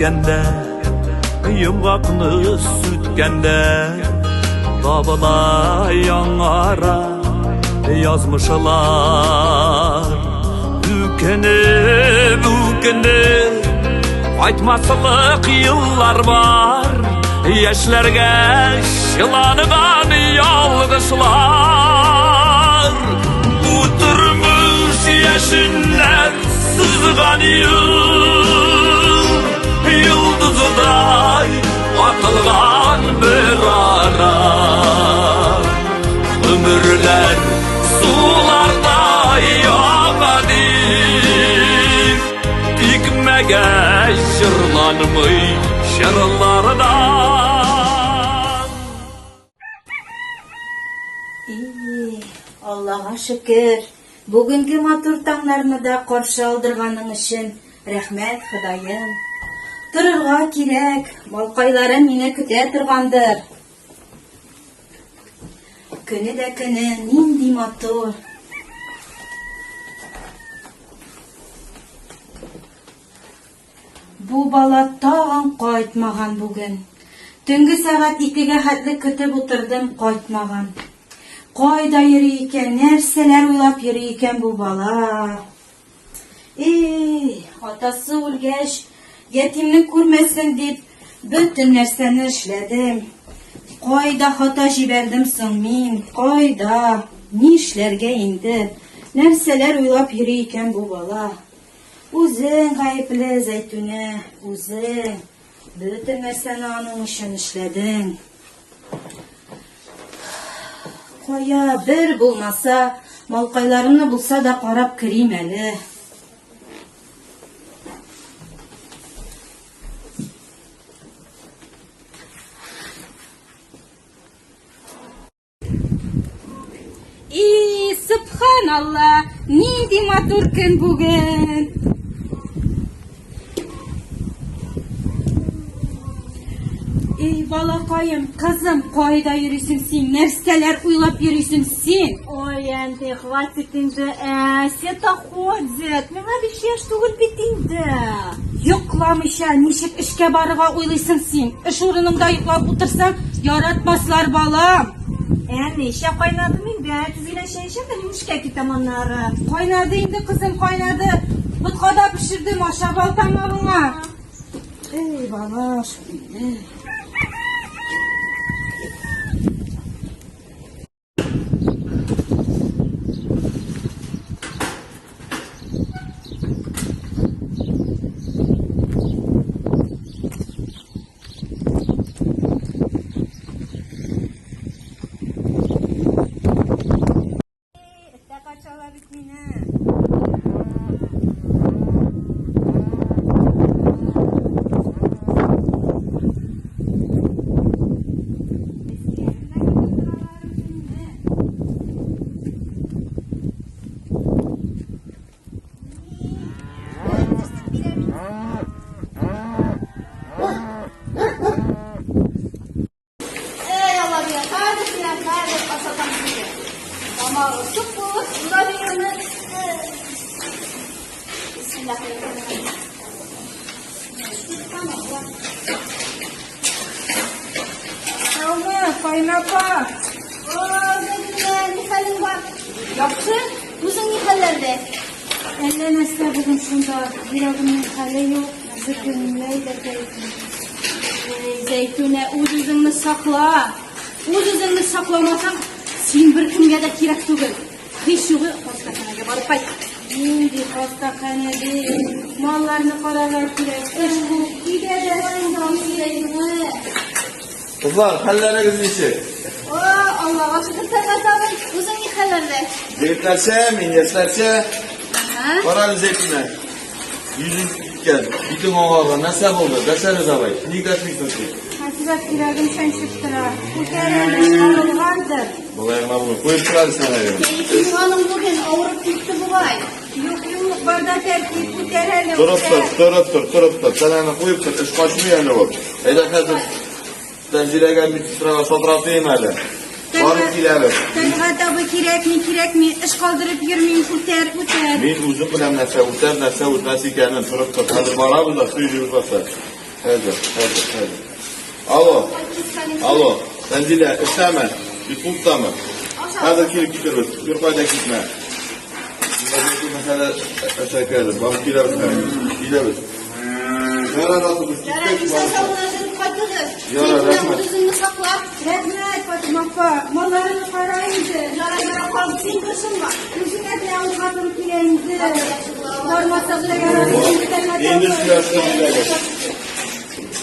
үткәндә, йомгакны сүткәндә, табыла яңара язмышлар. Үкенеп, үкенеп, кайтмаслык еллар бар, яшьләргә чыланган ялгышлар. Бу тормыш яшеннәр сызган юл, йолдыздай атылган бер ара. Гомерләр сулардай ага дип, тикмәгә җырланмый җырлардан. И, Аллага шөкер, бүгенге матур таңнарны да каршы алдырганың өчен рәхмәт, Ходаем. Торырга кирәк, малкайларым мине көтә торгандыр. Көне дә көне нинди матур. Бу бала тагын кайтмаган бүген. Төнге сәгать икегә хәтле көтеп утырдым, кайтмаган. Кайда йөри икән, нәрсәләр уйлап йөри икән бу бала? Эй, атасы үлгәч, ятимне күрмәсен дип, бөтен нәрсәне эшләдем. Кайда хата җибәрдем соң мин? Кайда? Нишләргә инде? Нәрсәләр уйлап йөри икән бу бала? Үзең гаепле, Зәйтүнә, үзең. Бөтен нәрсәне аның өчен эшләдең. Кая, бер булмаса, малкайларымны булса да карап керим әле. И, субханалла, нинди матур көн бүген. Эй, балакаем, кызым, кайда йөрисең син? Нәрсәләр уйлап йөрисең син? Ой, әнти, хватит инде, ә, сета ходит. Миңа биш яшь түгел бит инде. Йокламыйча ничек эшкә барырга уйлыйсың син? Эш урыныңда йоклап утырсаң, яратмаслар, балам. Әни, чәй кайнадым инде, тиз генә чәй эчәм дә мин эшкә китәм аннары. Кайнады инде, кызым, кайнады. Ботка да пешердем, ашап ал тамагыңа. Эй, бала, шул инде. Эттә качалар бит мине. Эй, Алла бирә, хәзер бирәм, хәзер ашатам сезгә. Тамагы тук булып, Муравьевны Бисмиллаһир-рахманир-рахим. Саумы, кайнапа. О, Зәйтүнә, ни хәлең бар? Яхшы, үзең ни хәлләрдә? Әллә нәрсә бүген шунда, йөрәгемнең хәле юк, бөтенләй дә кәефем. Эй, Зәйтүнә, үз-үзеңне сакла. Үз-үзеңне сакламасаң, син беркемгә дә кирәк түгел. Һич югы хастаханәгә барып кайт. Нинди хастаханә ди? Малларны карарга кирәк, эш күп, өйдә дә шунда Зәйтүнә. Кызлар, хәлләрегез ничек? О, Аллага шөкер, Тәлгать абый, үзең ни хәлләрдә? Егетләрчә, мин яшьләрчә. Ага. Кара әле Зәйтүнә. Йөзең киткән, битең агарган. Нәрсә булды? Дәшәгез абый. Ник дәшмисең син? Хәзрәт йөрәгем чәнчеп тора. Күтәр әле, арылгандыр. Болай гына булмый. Куеп тор әле сәнәгә. Кәефең аның бүген авырып китте бугай. Юк, юк, бар да тәртип, күтәр әле, Торып тор, күтәр. торып тор, торып тор. Сәнәне куеп тор, эш качмый әле ул. Әйдә хәзер Тәнзиләгә медсестрага шалтыратыйм әле. Барып киләбез. Тәлгать абый кирәкми, кирәкми, эш калдырып йөрмим, үтәр, үтәр. Мин үзем беләм нәрсә үтәр, нәрсә үтмәс икәнен. Торып тор. Хәзер барабыз да сөйлибез баса. Хәзер, хәзер, хәзер. Алло. Алло. Тәнзилә, эштәме? Медпункттамы? Хәзер килеп китербез. Бер кайда китмә. Мәсәлә әшәкәле. Барып киләбез хәзер. Киләбез. Ярар, без киттек. Ярар, рәхмәт. Үзеңне сакла. Рәхмәт, Фатыйма апа. Малларны кара инде. Ярар, ярар, кал, син борчылма. Үзеңә дә авырга туры килә инде. Бармасак та ярар. Инде сөйләшеп киләбез.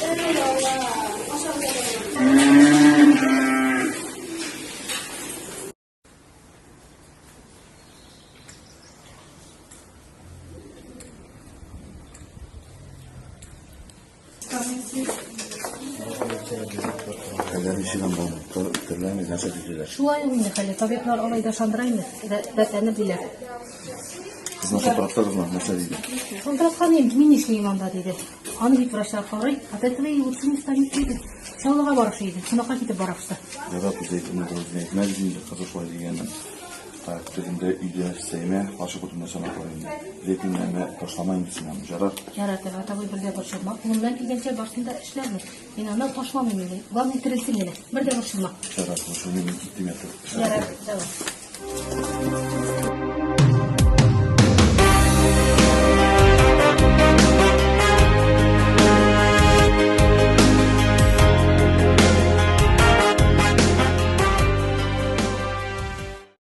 Эй, Алла, ашап Хәлләр ничек анда? Төрләме, нәрсә диделәр? Шулай ук инде хәле. Табиблар алай да ышандыра инде. Рәтләнеп диләр. Кызны шалтыраттыгызмы? Нәрсә диде? Шалтыраткан идем, мин нишлим анда диде. Аны бит врачлар карый, от этого и лучше не станет диде. Чаллыга барышы иде, кунакка китеп барабыз. Ярар, без әйтеп әйтмәбез инде, кызы шулай дигәнен. Так, тегендә өйдә Сәймә карчык утында санап бар инде. Без әйтмим, әмма ташлама инде син аны, жарар. Ярар, Тәлгать абый, бер дә борчылма. Кулымнан килгәнчә барсын да эшләрмен. Мин аны ташламыйм инде. Главный терелсен генә. Бер дә борчылма. Жарар, шуны мин киттем ятып. Ярар, давай.